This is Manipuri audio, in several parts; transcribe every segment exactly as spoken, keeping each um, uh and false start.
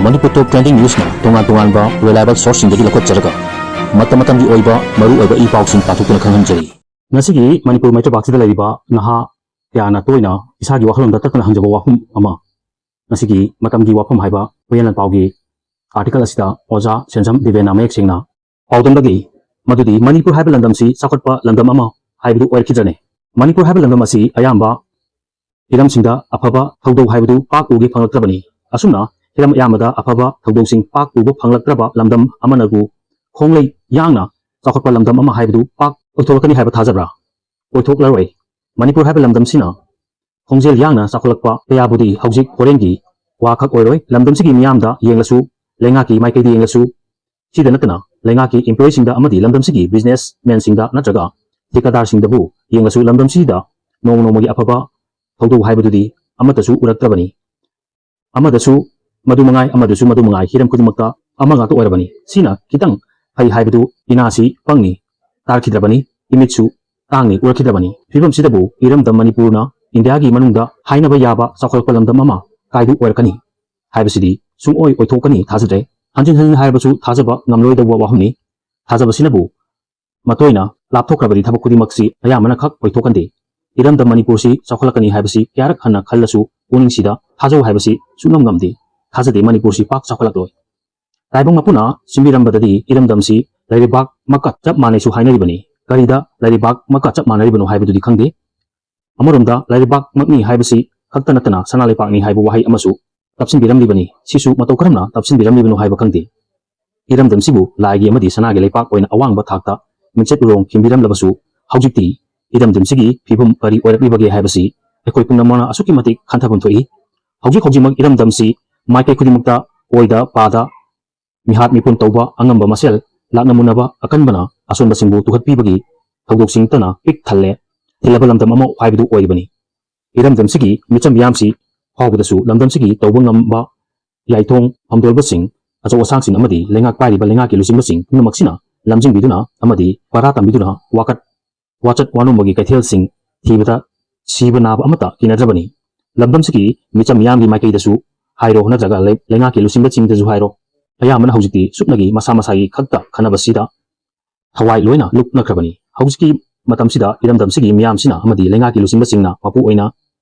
ꯃꯅꯤꯄꯨꯔ ꯇꯣꯞ ꯇ꯭ꯔꯦꯟꯗꯤꯡ ꯅ꯭ꯌꯨꯁꯅ ꯇꯣꯉꯥꯟ ꯇꯣꯉꯥꯟꯕ ꯔꯤꯂꯥꯏꯕꯜ ꯁꯣꯔꯁꯁꯤꯡꯗꯒꯤ ꯂꯧꯈꯠꯆꯔꯒ ꯃꯇꯝ ꯃꯇꯝꯒꯤ ꯑꯣꯏꯕ ꯃꯔꯨ ꯑꯣꯏꯕ ꯏ ꯄꯥꯎꯁꯤꯡ ꯄꯥꯊꯣꯛꯇꯨꯅ ꯈꯪꯍꯟꯖꯔꯤ꯫ ꯉꯁꯤꯒꯤ ꯃꯅꯤꯄꯨꯔ ꯃꯩꯇ꯭ꯔꯄꯥꯛꯁꯤꯗ ꯂꯩꯔꯤꯕ ꯅꯍꯥ ꯀꯌꯥꯅ ꯇꯣꯏꯅ ꯏꯁꯥꯒꯤ ꯋꯥꯈꯜꯂꯣꯟꯗ ꯇꯠꯇꯅ ꯍꯪꯖꯕ ꯋꯥꯐꯝ ꯑꯃ, ꯉꯁꯤꯒꯤ ꯃꯇꯝꯒꯤ ꯋꯥꯐꯝ ꯍꯥꯏꯕ ꯍꯨꯏꯌꯦꯟ ꯂꯥꯟꯄꯥꯎꯒꯤ ꯑꯥꯔꯇꯤꯀꯜ ꯑꯁꯤꯗ ꯑꯣꯖꯥ ꯁꯦꯟꯖꯝ ꯗꯤꯕꯦꯟꯅ ꯃꯌꯦꯛ ꯁꯦꯡꯅ ꯄꯥꯎꯗꯝꯂꯛꯂꯤ꯫ ꯃꯗꯨꯗꯤ ꯃꯅꯤꯄꯨꯔ ꯍꯥꯏꯕ ꯂꯝꯗꯝꯁꯤ ꯆꯥꯎꯈꯠꯄ ꯂꯝꯗꯝ ꯑꯃ ꯍꯥꯏꯕꯗꯨ ꯑꯣꯏꯔꯛꯈꯤꯗ꯭ꯔꯅꯤ꯫ ꯃꯅꯤꯄꯨꯔ ꯍꯥꯏꯕ ꯂꯝꯗꯝ ꯑꯁꯤ ꯑꯌꯥꯝꯕ ꯍꯤꯔꯝꯁꯤꯡꯗ ꯑꯐꯕ ꯊꯧꯗꯧ ꯍꯥꯏꯕꯗꯨ ꯄꯥꯛ ꯎꯒꯦ ꯐꯪꯂꯛꯇ꯭ꯔꯕꯅꯤ꯫ ꯑꯁꯨꯝꯅ ꯍꯤꯔꯝ ꯑꯌꯥꯝꯕꯗ ꯑꯐꯕ ꯊꯧꯗꯧꯁꯤꯡ ꯄꯥꯛ ꯎꯕ ꯐꯪꯂꯛꯇ꯭ꯔꯕ ꯂꯝꯗꯝ ꯑꯃꯅꯕꯨ ꯈꯣꯡꯂꯩ ꯌꯥꯡꯅ ꯆꯥꯎꯈꯠꯄ ꯂꯝꯗꯝ ꯑꯃ ꯍꯥꯏꯕꯗꯨ ꯄꯥꯛ ꯑꯣꯏꯊꯣꯛꯂꯛꯀꯅꯤ ꯍꯥꯏꯕ ꯊꯥꯖꯕ꯭ꯔꯥ? ꯑꯣꯏꯊꯣꯛꯂꯔꯣꯏ꯫ ꯃꯅꯤꯄꯨꯔ ꯍꯥꯏꯕ ꯂꯝꯗꯝꯁꯤꯅ ꯈꯣꯡꯖꯦꯜ ꯌꯥꯡꯅ ꯆꯥꯎꯈꯠꯂꯛꯄ ꯀꯌꯥꯕꯨꯗꯤ ꯍꯧꯖꯤꯛ ꯍꯣꯔꯦꯟꯒꯤ ꯋꯥꯈꯛ ꯑꯣꯏꯔꯣꯏ꯫ ꯂꯝꯗꯝꯁꯤꯒꯤ ꯃꯤꯌꯥꯝꯗ ꯌꯦꯡꯂꯁꯨ, ꯂꯩꯉꯥꯛꯀꯤ ꯃꯥꯏꯀꯩꯗ ꯌꯦꯡꯂꯁꯨ, ꯁꯤꯗ ꯅꯠꯇꯅ ꯂꯩꯉꯥꯛꯀꯤ ꯏꯝꯄ꯭ꯂꯣꯌꯤꯁꯤꯡꯗ ꯑꯃꯗꯤ ꯂꯝꯗꯝꯁꯤꯒꯤ ꯕꯤꯖꯤꯅꯦꯁꯃꯦꯟꯁꯤꯡꯗ ꯅꯠꯇ꯭ꯔꯒ ꯊꯤꯀꯥꯗꯥꯔꯁꯤꯡꯗꯕꯨ ꯌꯦꯡꯂꯁꯨ ꯂꯝꯗꯝꯁꯤꯗ ꯅꯣꯡꯃ ꯅꯣꯡꯃꯒꯤ ꯑꯐꯕ ꯊꯧꯗꯧ ꯍꯥꯏꯕꯗꯨꯗꯤ ꯑꯃꯠꯇꯁꯨ ꯎꯔꯛꯇ꯭ꯔꯕꯅꯤ꯫ ꯑꯃꯗꯁꯨ ꯃꯗꯨ ꯃꯉꯥꯏ, ꯑꯃꯗꯁꯨ ꯃꯗꯨ ꯃꯉꯥꯏ, ꯍꯤꯔꯝ ꯈꯨꯗꯤꯡꯃꯛꯇ ꯑꯃ ꯉꯥꯛꯇ ꯑꯣꯏꯔꯕꯅꯤ꯫ ꯁꯤꯅ ꯈꯤꯇꯪ ꯐꯩ ꯍꯥꯏꯕꯗꯨ ꯏꯅꯥꯁꯤ ꯄꯪꯉꯤ, ꯇꯥꯔꯛꯈꯤꯗ꯭ꯔꯕꯅꯤ, ꯏꯃꯤꯠꯁꯨ ꯇꯥꯡꯉꯤ, ꯎꯔꯛꯈꯤꯗ꯭ꯔꯕꯅꯤ꯫ ꯐꯤꯕꯝꯁꯤꯗꯕꯨ ꯏꯔꯝꯗꯝ ꯃꯅꯤꯄꯨꯔꯅ ꯏꯟꯗꯤꯌꯥꯒꯤ ꯃꯅꯨꯡꯗ ꯍꯥꯏꯅꯕ ꯌꯥꯕ ꯆꯥꯎꯈꯠꯂꯛꯄ ꯂꯝꯗꯝ ꯑꯃ ꯀꯥꯏꯗꯨ ꯑꯣꯏꯔꯛꯀꯅꯤ ꯍꯥꯏꯕꯁꯤꯗꯤ ꯁꯨꯡꯑꯣꯏ ꯑꯣꯏꯊꯣꯛꯀꯅꯤ ꯊꯥꯖꯗ꯭ꯔꯦ꯫ ꯍꯟꯖꯤꯟ ꯍꯟꯖꯤꯟ ꯍꯥꯏꯔꯕꯁꯨ ꯊꯥꯖꯕ ꯉꯝꯂꯣꯏꯗꯧꯕ ꯋꯥꯐꯝꯅꯤ꯫ ꯊꯥꯖꯕꯁꯤꯅꯕꯨ ꯃꯇꯣꯏꯅ ꯂꯥꯞꯊꯣꯛꯈ꯭ꯔꯕꯗꯤ ꯊꯕꯛ ꯈꯨꯗꯤꯡꯃꯛꯁꯤ ꯑꯌꯥꯝꯕꯅ ꯈꯛ ꯑꯣꯏꯊꯣꯛꯀꯟꯗꯦ꯫ ꯏꯔꯝꯗꯝ ꯃꯅꯤꯄꯨꯔꯁꯤ ꯆꯥꯎꯈꯠꯂꯛꯀꯅꯤ ꯍꯥꯏꯕꯁꯤ ꯀꯌꯥꯔꯛ ꯍꯟꯅ ꯈꯜꯂꯁꯨ ꯄꯨꯛꯅꯤꯡꯁꯤꯗ ꯊꯥꯖꯧ ꯍꯥꯏꯕꯁꯤ ꯁꯨꯡꯉꯝ ꯉꯝꯗꯦ꯫ ꯊꯥꯖꯗꯦ ꯃꯅꯤꯄꯨꯔꯁꯤ ꯄꯥꯛ ꯆꯥꯎꯈꯠꯂꯛꯂꯣꯏ꯫ ꯇꯥꯏꯕꯪ ꯃꯄꯨꯅ ꯁꯤꯟꯕꯤꯔꯝꯕꯗꯗꯤ ꯏꯔꯝꯗꯝꯁꯤ ꯂꯩꯔꯤꯕꯥꯛꯃꯛꯀ ꯆꯞ ꯃꯥꯟꯅꯩꯁꯨ ꯍꯥꯏꯅꯔꯤꯕꯅꯤ꯫ ꯀꯔꯤꯗ ꯂꯩꯔꯤꯕꯥꯛꯃꯛꯀ ꯆꯞ ꯃꯥꯟꯅꯔꯤꯕꯅꯣ ꯍꯥꯏꯕꯗꯨꯗꯤ ꯈꯪꯗꯦ꯫ ꯑꯃꯔꯣꯝꯗ ꯂꯩꯔꯤꯕꯥꯛꯃꯛꯅꯤ ꯍꯥꯏꯕꯁꯤ ꯈꯛꯇ ꯅꯠꯇꯅ ꯁꯅꯥ ꯂꯩꯄꯥꯛꯅꯤ ꯍꯥꯏꯕ ꯋꯥꯍꯩ ꯑꯃꯁꯨ ꯇꯞꯁꯤꯟꯕꯤꯔꯝꯂꯤꯕꯅꯤ꯫ ꯁꯤꯁꯨ ꯃꯇꯧ ꯀꯔꯝꯅ ꯇꯞꯁꯤꯟꯕꯤꯔꯝꯂꯤꯕꯅꯣ ꯍꯥꯏꯕ ꯈꯪꯗꯦ꯫ ꯏꯔꯝꯗꯝꯁꯤꯕꯨ ꯂꯥꯏꯒꯤ ꯑꯃꯗꯤ ꯁꯅꯥꯒꯤ ꯂꯩꯄꯥꯛ ꯑꯣꯏꯅ ꯑꯋꯥꯡꯕ ꯊꯥꯛꯇ ꯃꯤꯡꯆꯠ ꯎꯔꯣꯡ ꯈꯤꯟꯕꯤꯔꯝꯂꯕꯁꯨ, ꯍꯧꯖꯤꯛꯇꯤ ꯏꯔꯝꯗꯝꯁꯤꯒꯤ ꯐꯤꯕꯝ ꯀꯔꯤ ꯑꯣꯏꯔꯛꯂꯤꯕꯒꯦ ꯍꯥꯏꯕꯁꯤ ꯑꯩꯈꯣꯏ ꯄꯨꯝꯅꯃꯛꯅ ꯑꯁꯨꯛꯀꯤ ꯃꯇꯤꯛ ꯈꯟꯊꯐꯝ ꯊꯣꯛꯏ꯫ ꯍꯧꯖꯤꯛ ꯍꯧꯖꯤꯛꯃꯛ ꯏꯔꯝꯗꯝꯁꯤ ꯃꯥꯏꯀꯩ ꯈꯨꯗꯤꯡꯃꯛꯇ ꯑꯣꯏꯗ ꯄꯥꯗ ꯃꯤꯍꯥꯠ ꯃꯤꯄꯨꯟ ꯇꯧꯕ ꯑꯉꯝꯕ ꯃꯁꯦꯜ ꯂꯥꯛꯅ ꯃꯨꯟꯅꯕ ꯑꯀꯟꯕꯅ ꯑꯁꯣꯟꯕꯁꯤꯡꯕꯨ ꯇꯨꯈꯠꯄꯤꯕꯒꯤ ꯊꯧꯗꯣꯛꯁꯤꯡꯇꯅ ꯄꯤꯛ ꯊꯜꯂꯦ, ꯊꯤꯜꯂꯕ ꯂꯝꯗꯝ ꯑꯃ ꯍꯥꯏꯕꯗꯨ ꯑꯣꯏꯔꯤꯕꯅꯤ꯫ ꯏꯔꯝꯗꯝꯁꯤꯒꯤ ꯃꯤꯆꯝ ꯃꯤꯌꯥꯝꯁꯤ ꯐꯥꯎꯕꯗꯁꯨ ꯂꯝꯗꯝꯁꯤꯒꯤ ꯇꯧꯕ ꯉꯝꯕ ꯌꯥꯏꯊꯣꯡ ꯐꯝꯗꯣꯜꯕꯁꯤꯡ, ꯑꯆꯧ ꯑꯁꯥꯡꯁꯤꯡ ꯑꯃꯗꯤ ꯂꯩꯉꯥꯛ ꯄꯥꯏꯔꯤꯕ ꯂꯩꯉꯥꯛꯀꯤ ꯂꯨꯆꯤꯡꯕꯁꯤꯡ ꯄꯨꯝꯅꯃꯛꯁꯤꯅ ꯂꯝꯖꯤꯡꯕꯤꯗꯨꯅ ꯑꯃꯗꯤ ꯄꯔꯥ ꯇꯝꯕꯤꯗꯨꯅ ꯋꯥꯀꯠ ꯋꯥꯆꯠ ꯋꯥꯅꯣꯝꯕꯒꯤ ꯀꯩꯊꯦꯜꯁꯤꯡ ꯊꯤꯕꯗ ꯁꯤꯕ ꯅꯥꯕ ꯑꯃꯠꯇ ꯀꯤꯅꯗ꯭ꯔꯕꯅꯤ꯫ ꯂꯝꯗꯝꯁꯤꯒꯤ ꯃꯤꯆꯝ ꯃꯤꯌꯥꯝꯒꯤ ꯃꯥꯏꯀꯩꯗꯁꯨ ꯍꯥꯏꯔꯣ, ꯅꯠꯇ꯭ꯔꯒ ꯂꯩ-, ꯂꯩꯉꯥꯛꯀꯤ ꯂꯨꯆꯤꯡꯕꯁꯤꯡꯗꯁꯨ ꯍꯥꯏꯔꯣ, ꯑꯌꯥꯝꯕꯅ ꯍꯧꯖꯤꯛꯇꯤ ꯁꯨꯞꯅꯒꯤ ꯃꯁꯥ ꯃꯁꯥꯒꯤ ꯈꯛꯇ ꯈꯟꯅꯕꯁꯤꯗ ꯊꯋꯥꯏ ꯂꯣꯏꯅ ꯂꯨꯞꯅꯈ꯭ꯔꯕꯅꯤ꯫ ꯍꯧꯖꯤꯛꯀꯤ ꯃꯇꯝꯁꯤꯗ ꯏꯔꯝꯗꯝꯁꯤꯒꯤ ꯃꯤꯌꯥꯝꯁꯤꯅ ꯑꯃꯗꯤ ꯂꯩꯉꯥꯛꯀꯤ ꯂꯨꯆꯤꯡꯕꯁꯤꯡꯅ ꯃꯄꯨ ꯑꯣꯏꯅ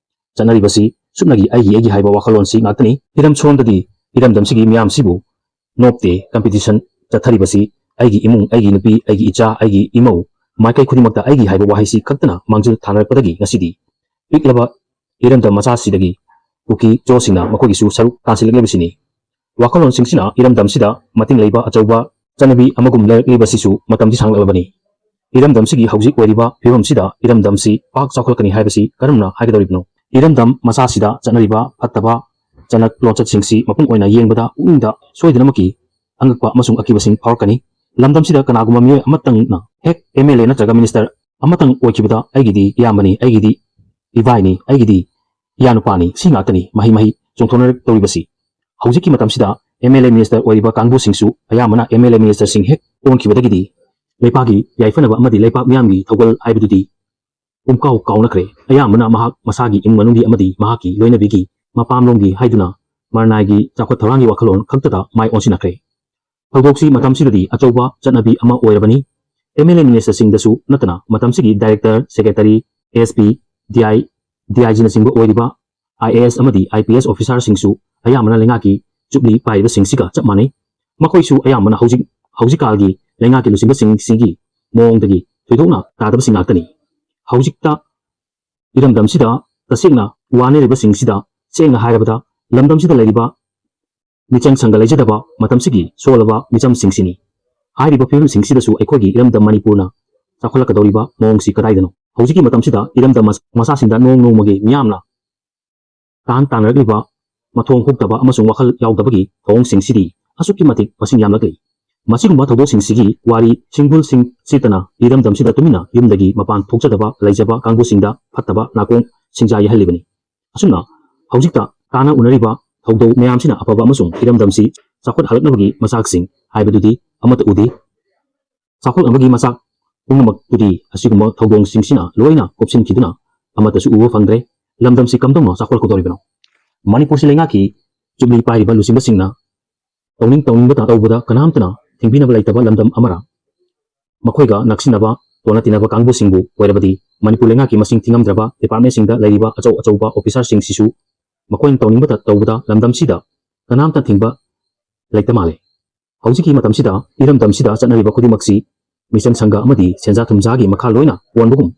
ꯆꯠꯅꯔꯤꯕꯁꯤ ꯁꯨꯞꯅꯒꯤ ꯑꯩꯒꯤ, ꯑꯩꯒꯤ ꯍꯥꯏꯕ ꯋꯥꯈꯜꯂꯣꯟꯁꯤ ꯉꯥꯛꯇꯅꯤ꯫ ꯏꯔꯝ ꯁꯣꯟꯗꯗꯤ ꯏꯔꯝꯗꯝꯁꯤꯒꯤ ꯃꯤꯌꯥꯝꯁꯤꯕꯨ ꯅꯣꯞꯇꯦ꯫ ꯀꯝꯄꯤꯇꯤꯁꯟ ꯆꯠꯊꯔꯤꯕꯁꯤ ꯑꯩꯒꯤ ꯏꯃꯨꯡ, ꯑꯩꯒꯤ ꯅꯨꯄꯤ, ꯑꯩꯒꯤ ꯏꯆꯥ, ꯑꯩꯒꯤ ꯏꯃꯧ, ꯃꯥꯏꯀꯩ ꯈꯨꯗꯤꯡꯃꯛꯇ ꯑꯩꯒꯤ ꯍꯥꯏꯕ ꯋꯥꯍꯩꯁꯤ ꯈꯛꯇꯅ ꯃꯥꯡꯖꯤꯜ ꯊꯥꯅꯔꯛꯄꯗꯒꯤ ꯉꯁꯤꯗꯤ ꯄꯤꯛꯂꯕ ꯏꯔꯝꯗꯝ ꯃꯆꯥꯁꯤꯗꯒꯤ ꯀꯨꯀꯤ ꯆꯣꯁꯤꯡꯅ ꯃꯈꯣꯏꯒꯤꯁꯨ ꯁꯔꯨꯛ ꯇꯥꯟꯁꯤꯜꯂꯛꯂꯤꯕꯁꯤꯅꯤ꯫ ꯋꯥꯈꯜꯂꯣꯟꯁꯤꯡꯁꯤꯅ ꯏꯔꯝꯗꯝꯁꯤꯗ ꯃꯇꯤꯡ ꯂꯩꯕ ꯑꯆꯧꯕ ꯆꯠꯅꯕꯤ ꯑꯃꯒꯨꯝ ꯂꯩꯔꯛꯂꯤꯕꯁꯤꯁꯨ ꯃꯇꯝꯗꯤ ꯁꯥꯡꯂꯛꯂꯕꯅꯤ꯫ ꯏꯔꯝꯗꯝꯁꯤꯒꯤ ꯍꯧꯖꯤꯛ ꯑꯣꯏꯔꯤꯕ ꯐꯤꯕꯝꯁꯤꯗ ꯏꯔꯝꯗꯝꯁꯤ ꯄꯥꯛ ꯆꯥꯎꯈꯠꯂꯛꯀꯅꯤ ꯍꯥꯏꯕꯁꯤ ꯀꯔꯝꯅ ꯍꯥꯏꯒꯗꯧꯔꯤꯕꯅꯣ? ꯏꯔꯝꯗꯝ ꯃꯆꯥꯁꯤꯗ ꯆꯠꯅꯔꯤꯕ ꯐꯠꯇꯕ ꯆꯠꯅ ꯂꯣꯟꯆꯠꯁꯤꯡꯁꯤ ꯃꯄꯨꯡ ꯑꯣꯏꯅ ꯌꯦꯡꯕꯗ ꯄꯨꯛꯅꯤꯡꯗ ꯁꯣꯏꯗꯅꯃꯛꯀꯤ ꯑꯉꯛꯄ ꯑꯃꯁꯨꯡ ꯑꯀꯤꯕꯁꯤꯡ ꯐꯥꯎꯔꯛꯀꯅꯤ꯫ ꯂꯝꯗꯝꯁꯤꯗ ꯀꯅꯥꯒꯨꯝꯕ ꯃꯤꯑꯣꯏ ꯑꯃꯇꯪꯅ ꯍꯦꯛ ꯑꯦꯝ ꯑꯦꯜ ꯑꯦ ꯅꯠꯇ꯭ꯔꯒ ꯃꯤꯅꯤꯁꯇꯔ ꯑꯃꯇꯪ ꯑꯣꯏꯈꯤꯕꯗ ꯑꯩꯒꯤꯗꯤ ꯏꯌꯥꯝꯕꯅꯤ, ꯑꯩꯒꯤꯗꯤ ꯏꯕꯥꯏꯅꯤ, ꯑꯩꯒꯤꯗꯤ ꯏꯌꯥꯅꯨꯄꯥꯅꯤ, ꯁꯤ ꯉꯥꯛꯇꯅꯤ ꯃꯍꯩ ꯃꯍꯩ ꯆꯣꯡꯊꯣꯛꯅꯔꯛꯇꯧꯔꯤꯕꯁꯤ꯫ ꯍꯧꯖꯤꯛꯀꯤ ꯃꯇꯝꯁꯤꯗ ꯑꯦꯝ ꯑꯦꯜ ꯑꯦ ꯃꯤꯅꯤꯁꯇꯔ ꯑꯣꯏꯔꯤꯕ ꯀꯥꯡꯕꯨꯁꯤꯡꯁꯨ ꯑꯌꯥꯝꯕꯅ ꯑꯦꯝ ꯑꯦꯜ ꯑꯦ ꯃꯤꯅꯤꯁꯇꯔꯁꯤꯡ ꯍꯦꯛ ꯑꯣꯟꯈꯤꯕꯗꯒꯤꯗꯤ ꯂꯩꯄꯥꯛꯀꯤ ꯌꯥꯏꯐꯅꯕ ꯑꯃꯗꯤ ꯂꯩꯄꯥꯛ ꯃꯤꯌꯥꯝꯒꯤ ꯊꯧꯒꯜ ꯍꯥꯏꯕꯗꯨꯗꯤ ꯄꯨꯝꯀꯥꯎ ꯀꯥꯎꯅꯈ꯭ꯔꯦ꯫ ꯑꯌꯥꯝꯕꯅ ꯃꯍꯥꯛ ꯃꯁꯥꯒꯤ ꯏꯃꯨꯡ ꯃꯅꯨꯡꯒꯤ ꯑꯃꯗꯤ ꯃꯍꯥꯛꯀꯤ ꯂꯣꯏꯅꯕꯤꯒꯤ ꯃꯄꯥꯝꯂꯣꯝꯒꯤ ꯍꯥꯏꯗꯨꯅ ꯃꯔꯅꯥꯏꯒꯤ ꯆꯥꯎꯈꯠ ꯊꯧꯔꯥꯡꯒꯤ ꯋꯥꯈꯜꯂꯣꯟ ꯈꯛꯇꯗ ꯃꯥꯏ ꯑꯣꯟꯁꯤꯟꯅꯈ꯭ꯔꯦ꯫ ꯊꯧꯗꯣꯛꯁꯤ ꯃꯇꯝꯁꯤꯗꯗꯤ ꯑꯆꯧꯕ ꯆꯠꯅꯕꯤ ꯑꯃ ꯑꯣꯏꯔꯕꯅꯤ꯫ ꯑꯦꯝ ꯑꯦꯜ ꯑꯦ ꯃꯤꯅꯤꯁꯇꯔꯁꯤꯡꯗꯁꯨ ꯅꯠꯇꯅ ꯃꯇꯝꯁꯤꯒꯤ director, secretary, S P, D I, D I ꯖꯤꯅꯆꯤꯡꯕ ꯑꯣꯏꯔꯤꯕ ꯑꯥꯏ ꯑꯦ ꯑꯦꯁ ꯑꯃꯗꯤ ꯑꯥꯏ ꯄꯤ ꯑꯦꯁ ꯑꯣꯐꯤꯁꯥꯔꯁꯤꯡꯁꯨ ꯑꯌꯥꯝꯕꯅ ꯂꯩꯉꯥꯛꯀꯤ ꯆꯨꯞꯂꯤ ꯄꯥꯏꯔꯤꯕꯁꯤꯡꯁꯤꯒ ꯆꯞ ꯃꯥꯟꯅꯩ꯫ ꯃꯈꯣꯏꯁꯨ ꯑꯌꯥꯝꯕꯅ ꯍꯧꯖꯤꯛ, ꯍꯧꯖꯤꯛꯀꯥꯜꯒꯤ ꯂꯩꯉꯥꯛꯀꯤ ꯂꯨꯆꯤꯡꯕꯁꯤꯡꯁꯤꯒꯤ ꯃꯑꯣꯡꯗꯒꯤ ꯊꯣꯏꯗꯣꯛꯅ ꯇꯥꯗꯕꯁꯤꯡ ꯉꯥꯛꯇꯅꯤ꯫ ꯍꯧꯖꯤꯛꯇ ꯏꯔꯝꯗꯝꯁꯤꯗ ꯇꯁꯦꯡꯅ ꯋꯥꯅꯔꯤꯕꯁꯤꯡꯁꯤꯗ ꯁꯦꯡꯅ ꯍꯥꯏꯔꯕꯗ ꯂꯝꯗꯝꯁꯤꯗ ꯂꯩꯔꯤꯕ ꯃꯤꯆꯪ ꯁꯪꯒ ꯂꯩꯖꯗꯕ ꯃꯇꯝꯁꯤꯒꯤ ꯁꯣꯜꯂꯕ ꯃꯤꯆꯝꯁꯤꯡꯁꯤꯅꯤ꯫ ꯍꯥꯏꯔꯤꯕ ꯐꯤꯕꯝꯁꯤꯡꯁꯤꯗꯁꯨ ꯑꯩꯈꯣꯏꯒꯤ ꯏꯔꯝꯗꯝ ꯃꯅꯤꯄꯨꯔꯅ ꯆꯥꯎꯈꯠꯂꯛꯀꯗꯧꯔꯤꯕ ꯃꯑꯣꯡꯁꯤ ꯀꯗꯥꯏꯗꯅꯣ? ꯍꯧꯖꯤꯛꯀꯤ ꯃꯇꯝꯁꯤꯗ ꯏꯔꯝꯗꯝ ꯃꯆꯥꯁꯤꯡꯗ ꯅꯣꯡ ꯅꯣꯡꯃꯒꯤ ꯃꯤꯌꯥꯝꯅ ꯇꯥꯟ ꯇꯥꯅꯔꯛꯂꯤꯕ ꯃꯊꯣꯡ ꯍꯨꯛꯇꯕ ꯑꯃꯁꯨꯡ ꯋꯥꯈꯜ ꯌꯥꯎꯗꯕꯒꯤ ꯊꯧꯑꯣꯡꯁꯤꯡꯁꯤꯗꯤ ꯑꯁꯨꯛꯀꯤ ꯃꯇꯤꯛ ꯃꯁꯤꯡ ꯌꯥꯝꯂꯛꯂꯤ꯫ ꯃꯁꯤꯒꯨꯝꯕ ꯊꯧꯗꯣꯛꯁꯤꯡꯁꯤꯒꯤ ꯋꯥꯔꯤ ꯁꯤꯡꯒꯨꯜꯁꯤꯡ ꯁꯤꯠꯇꯅ ꯏꯔꯝꯗꯝꯁꯤꯗ ꯇꯨꯃꯤꯟꯅ ꯌꯨꯝꯗꯒꯤ ꯃꯄꯥꯟ ꯊꯣꯛꯆꯗꯕ ꯂꯩꯖꯕ ꯀꯥꯡꯕꯨꯁꯤꯡꯗ ꯐꯠꯇꯕ ꯅꯥꯀꯣꯡ ꯁꯤꯡꯖꯥ ꯌꯩꯍꯜꯂꯤꯕꯅꯤ꯫ ꯑꯁꯨꯝꯅ ꯍꯧꯖꯤꯛꯇ ꯇꯥꯅ ꯎꯅꯔꯤꯕ ꯊꯧꯗꯧ ꯃꯌꯥꯝꯁꯤꯅ ꯑꯐꯕ ꯑꯃꯁꯨꯡ ꯏꯔꯝꯗꯝꯁꯤ ꯆꯥꯎꯈꯠꯍꯜꯂꯛꯅꯕꯒꯤ ꯃꯆꯥꯛꯁꯤꯡ ꯍꯥꯏꯕꯗꯨꯗꯤ ꯑꯃꯠꯇ ꯎꯗꯦ꯫ ꯆꯥꯎꯈꯠꯅꯕꯒꯤ ꯃꯆꯥꯛ ꯄꯨꯝꯅꯃꯛꯇꯨꯗꯤ ꯑꯁꯤꯒꯨꯝꯕ ꯊꯧꯗꯣꯡꯁꯤꯡꯁꯤꯅ ꯂꯣꯏꯅ ꯀꯨꯞꯁꯤꯟꯈꯤꯗꯨꯅ ꯑꯃꯠꯇꯁꯨ ꯎꯕ ꯐꯪꯗ꯭ꯔꯦ꯫ ꯂꯝꯗꯝꯁꯤ ꯀꯝꯗꯧꯅ ꯆꯥꯎꯈꯠꯂꯛꯀꯗꯧꯔꯤꯕꯅꯣ? ꯃꯅꯤꯄꯨꯔꯁꯤ ꯂꯩꯉꯥꯛꯀꯤ ꯖꯨꯕꯤꯂꯤ ꯄꯥꯏꯔꯤꯕ ꯂꯨꯆꯤꯡꯕꯁꯤꯡꯅ ꯇꯧꯅꯤꯡ ꯇꯧꯅꯤꯡꯕꯇ ꯇꯧꯕꯗ ꯀꯅꯥꯝꯇꯅ ꯊꯤꯡꯕꯤꯅꯕ ꯂꯩꯇꯕ ꯂꯝꯗꯝ ꯑꯃꯔ? ꯃꯈꯣꯏꯒ ꯅꯛꯁꯤꯟꯅꯕ, ꯇꯣꯟꯅ ꯇꯤꯟꯅꯕ ꯀꯥꯡꯕꯨꯁꯤꯡꯕꯨ ꯑꯣꯏꯔꯕꯗꯤ ꯃꯅꯤꯄꯨꯔ ꯂꯩꯉꯥꯛꯀꯤ ꯃꯁꯤꯡ ꯊꯤꯉꯝꯗ꯭ꯔꯕ departmentꯁꯤꯡꯗ ꯂꯩꯔꯤꯕ ꯑꯆꯧ ꯑꯆꯧꯕ officerꯁꯤꯡꯁꯤꯁꯨ ꯃꯈꯣꯏꯅ ꯇꯧꯅꯤꯡꯕꯇ ꯇꯧꯕꯗ ꯂꯝꯗꯝꯁꯤꯗ ꯀꯅꯥꯝꯇ ꯊꯤꯡꯕ ꯂꯩꯇ ꯃꯥꯜꯂꯦ꯫ ꯍꯧꯖꯤꯛꯀꯤ ꯃꯇꯝꯁꯤꯗ ꯏꯔꯝꯗꯝꯁꯤꯗ ꯆꯠꯅꯔꯤꯕ ꯈꯨꯗꯤꯡꯃꯛꯁꯤ ꯃꯤꯆꯪ ꯁꯪꯒ ꯑꯃꯗꯤ ꯁꯦꯟꯖꯥ ꯊꯨꯝꯖꯥꯒꯤ ꯃꯈꯥ ꯂꯣꯏꯅ ꯄꯣꯟꯕꯒꯨꯝ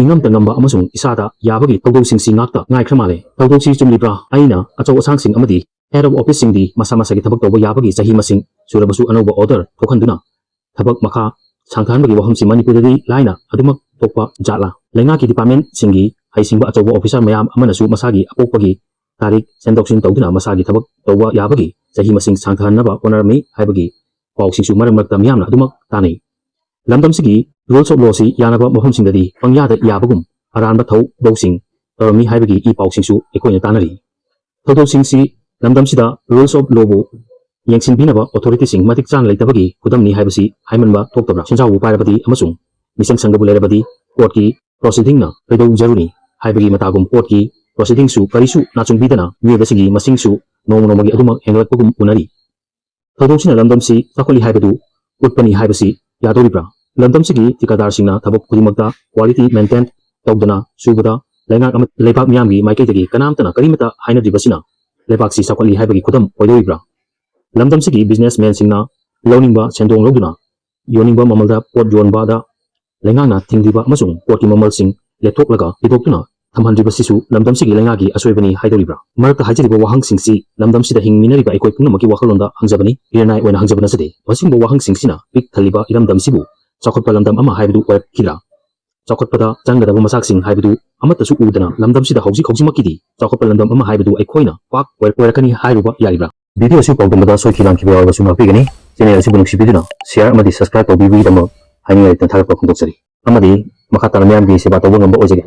ꯏꯉꯝꯇ ꯉꯝꯕ ꯑꯃꯁꯨꯡ ꯏꯁꯥꯗ ꯌꯥꯕꯒꯤ ꯊꯧꯗꯧꯁꯤꯡꯁꯤ ꯉꯥꯛꯇ ꯉꯥꯏꯈ꯭ꯔ ꯃꯥꯜꯂꯦ꯫ ꯊꯧꯗꯧꯁꯤ ꯆꯨꯝꯂꯤꯕ꯭ꯔꯥ? ꯑꯩꯅ ꯑꯆꯧ ꯑꯁꯥꯡꯁꯤꯡ ꯑꯃꯗꯤ head of officeꯁꯤꯡꯗꯤ ꯃꯁꯥ ꯃꯁꯥꯒꯤ ꯊꯕꯛ ꯇꯧꯕ ꯌꯥꯕꯒꯤ ꯆꯍꯤ ꯃꯁꯤꯡ ꯁꯨꯔꯕꯁꯨ ꯑꯅꯧꯕ order ꯊꯣꯛꯍꯟꯗꯨꯅ ꯊꯕꯛ ꯃꯈꯥ ꯁꯥꯡꯊꯍꯟꯕꯒꯤ ꯋꯥꯐꯝꯁꯤ ꯃꯅꯤꯄꯨꯔꯗꯗꯤ ꯂꯥꯏꯅ ꯑꯗꯨꯃꯛ ꯊꯣꯛꯄ ꯖꯥꯠꯂꯥ? ꯂꯩꯉꯥꯛꯀꯤ departmentꯁꯤꯡꯒꯤ ꯍꯩꯁꯤꯡꯕ ꯑꯆꯧꯕ officer ꯃꯌꯥꯝ ꯑꯃꯅꯁꯨ ꯃꯁꯥꯒꯤ ꯑꯄꯣꯛꯄꯒꯤ ꯇꯥꯔꯤꯛ ꯁꯦꯝꯗꯣꯛ ꯁꯦꯝꯖꯤꯟ ꯇꯧꯗꯨꯅ ꯃꯁꯥꯒꯤ ꯊꯕꯛ ꯇꯧꯕ ꯌꯥꯕꯒꯤ ꯆꯍꯤ ꯃꯁꯤꯡ ꯁꯥꯡꯊꯍꯟꯅꯕ ꯍꯣꯠꯅꯔꯝꯃꯤ ꯍꯥꯏꯕꯒꯤ ꯄꯥꯎꯁꯤꯡꯁꯨ ꯃꯔꯛ ꯃꯔꯛꯇ ꯃꯤꯌꯥꯝꯅ ꯑꯗꯨꯃꯛ ꯇꯥꯅꯩ꯫ ꯂꯝꯗꯝꯁꯤꯒꯤ rules of lawꯁꯤ ꯌꯥꯅꯕ ꯃꯐꯝꯁꯤꯡꯗꯗꯤ ꯄꯪꯌꯥꯗ ꯌꯥꯕꯒꯨꯝ ꯑꯔꯥꯟꯕ ꯊꯧꯗꯧꯁꯤꯡ ꯇꯧꯔꯝꯃꯤ ꯍꯥꯏꯕꯒꯤ ꯏ ꯄꯥꯎꯁꯤꯡꯁꯨ ꯑꯩꯈꯣꯏꯅ ꯇꯥꯅꯔꯤ꯫ ꯊꯧꯗꯧꯁꯤꯡꯁꯤ ꯂꯝꯗꯝꯁꯤꯗ rules of lawꯕꯨ ꯌꯦꯡꯁꯤꯟꯕꯤꯅꯕ authorityꯁꯤꯡ ꯃꯇꯤꯛ ꯆꯥꯅ ꯂꯩꯇꯕꯒꯤ ꯈꯨꯗꯝꯅꯤ ꯍꯥꯏꯕꯁꯤ ꯍꯥꯏꯃꯟꯕ ꯊꯣꯛꯇꯕ꯭ꯔꯥ? ꯁꯦꯟꯖꯥꯎꯕꯨ ꯄꯥꯏꯔꯕꯗꯤ ꯑꯃꯁꯨꯡ ꯃꯤꯆꯪ ꯁꯪꯒꯕꯨ ꯂꯩꯔꯕꯗꯤ courtꯀꯤ proceedingꯅ ꯀꯩꯗꯧꯖꯔꯨꯅꯤ ꯍꯥꯏꯕꯒꯤ ꯃꯇꯥꯒꯨꯝ courtꯀꯤ proceedingꯁꯨ ꯀꯔꯤꯁꯨ ꯅꯥꯆꯨꯡꯕꯤꯗꯅ ꯃꯤꯑꯣꯏꯕꯁꯤꯡꯒꯤ ꯃꯁꯤꯡꯁꯨ ꯅꯣꯡꯃ ꯅꯣꯡꯃꯒꯤ ꯑꯗꯨꯃꯛ ꯍꯦꯟꯒꯠꯂꯛꯄꯒꯨꯝ ꯎꯅꯔꯤ꯫ ꯊꯧꯗꯧꯁꯤꯅ ꯂꯝꯗꯝꯁꯤ ꯆꯥꯎꯈꯠꯂꯤ ꯍꯥꯏꯕꯗꯨ ꯎꯠꯄꯅꯤ ꯍꯥꯏꯕꯁꯤ ꯌꯥꯗꯧꯔꯤꯕ꯭ꯔꯥ? ꯂꯝꯗꯝꯁꯤꯒꯤ ꯊꯤꯀꯥꯗꯥꯔꯁꯤꯡꯅ ꯊꯕꯛ ꯈꯨꯗꯤꯡꯃꯛꯇ quality maintain ꯇꯧꯗꯅ ꯁꯨꯕꯗ ꯂꯩꯉꯥꯛ ꯑꯃ, ꯂꯩꯕꯥꯛ ꯃꯤꯌꯥꯝꯒꯤ ꯃꯥꯏꯀꯩꯗꯒꯤ ꯀꯅꯥꯝꯇꯅ ꯀꯔꯤꯃꯠꯇ ꯍꯥꯏꯅꯗ꯭ꯔꯤꯕꯁꯤꯅ ꯂꯩꯕꯥꯛꯁꯤ ꯆꯥꯎꯈꯠꯂꯤ ꯍꯥꯏꯕꯒꯤ ꯈꯨꯗꯝ ꯑꯣꯏꯗꯧꯔꯤꯕ꯭ꯔꯥ? ꯂꯝꯗꯝꯁꯤꯒꯤ businessmanꯁꯤꯡꯅ ꯂꯧꯅꯤꯡꯕ ꯁꯦꯟꯗꯣꯡ ꯂꯧꯗꯨꯅ ꯌꯣꯟꯅꯤꯡꯕ ꯃꯃꯜꯗ ꯄꯣꯠ ꯌꯣꯟꯕꯗ ꯂꯩꯉꯥꯛꯅ ꯊꯤꯡꯂꯤꯕ ꯑꯃꯁꯨꯡ ꯄꯣꯠꯀꯤ ꯃꯃꯜꯁꯤꯡ ꯂꯦꯞꯊꯣꯛꯂꯒ ꯊꯤꯗꯣꯛꯇꯨꯅ ꯊꯝꯍꯟꯗ꯭ꯔꯤꯕꯁꯤꯁꯨ ꯂꯝꯗꯝꯁꯤꯒꯤ ꯂꯩꯉꯥꯛꯀꯤ ꯑꯁꯣꯏꯕꯅꯤ ꯍꯥꯏꯗꯧꯔꯤꯕ꯭ꯔꯥ? ꯃꯔꯛꯇ ꯍꯥꯏꯖꯔꯤꯕ ꯋꯥꯍꯪꯁꯤꯡꯁꯤ ꯂꯝꯗꯝꯁꯤꯗ ꯍꯤꯡꯃꯤꯟꯅꯔꯤꯕ ꯑꯩꯈꯣꯏ ꯄꯨꯝꯅꯃꯛꯀꯤ ꯋꯥꯈꯜꯂꯣꯟꯗ ꯍꯪꯖꯕꯅꯤ, ꯏꯔꯅꯥꯏ ꯑꯣꯏꯅ ꯍꯪꯖꯕ ꯅꯠꯆꯗꯦ꯫ ꯃꯁꯤꯒꯨꯝꯕ ꯋꯥꯍꯪꯁꯤꯡꯁꯤꯅ ꯄꯤꯛ ꯊꯜꯂꯤꯕ ꯏꯔꯝꯗꯝꯁꯤꯕꯨ ꯆꯥꯎꯈꯠꯄ ꯂꯝꯗꯝ ꯑꯃ ꯍꯥꯏꯕꯗꯨ ꯑꯣꯏꯔꯛꯈꯤꯗ꯭ꯔꯥ? ꯆꯥꯎꯈꯠꯄꯗ ꯆꯪꯒꯗꯕ ꯃꯆꯥꯛꯁꯤꯡ ꯍꯥꯏꯕꯗꯨ ꯑꯃꯠꯇꯁꯨ ꯎꯗꯅ ꯂꯝꯗꯝꯁꯤꯗ ꯍꯧꯖꯤꯛ ꯍꯧꯖꯤꯛꯃꯛꯀꯤꯗꯤ ꯆꯥꯎꯈꯠꯄ ꯂꯝꯗꯝ ꯑꯃ ꯍꯥꯏꯕꯗꯨ ꯑꯩꯈꯣꯏꯅ ꯄꯥꯛ ꯑꯣꯏꯔꯛ-, ꯑꯣꯏꯔꯛꯀꯅꯤ ꯍꯥꯏꯔꯨꯕ ꯌꯥꯔꯤꯕ꯭ꯔꯥ? Video ꯑꯁꯤ ꯄꯥꯎꯗꯝꯕꯗ ꯁꯣꯏꯈꯤ ꯂꯥꯟꯈꯤꯕ ꯌꯥꯎꯔꯕꯁꯨ ꯉꯥꯛꯄꯤꯒꯅꯤ꯫ Channel ꯑꯁꯤꯕꯨ ꯅꯨꯡꯁꯤꯕꯤꯗꯨꯅ share ꯑꯃꯗꯤ subscribe ꯇꯧꯕꯤꯕꯒꯤꯗꯃꯛ ꯍꯥꯏꯅꯤꯡꯉꯥꯏ ꯂꯩꯇꯅ ꯊꯥꯒꯠꯄ ꯐꯣꯡꯗꯣꯛꯆꯔꯤ꯫ ꯑꯃꯗꯤ ꯃꯈꯥ ꯇꯥꯅ ꯃꯤꯌꯥꯝꯒꯤ ꯁꯦꯕꯥ ꯇꯧꯕ ꯉꯝꯕ ꯑꯣꯏꯖꯒꯦ꯫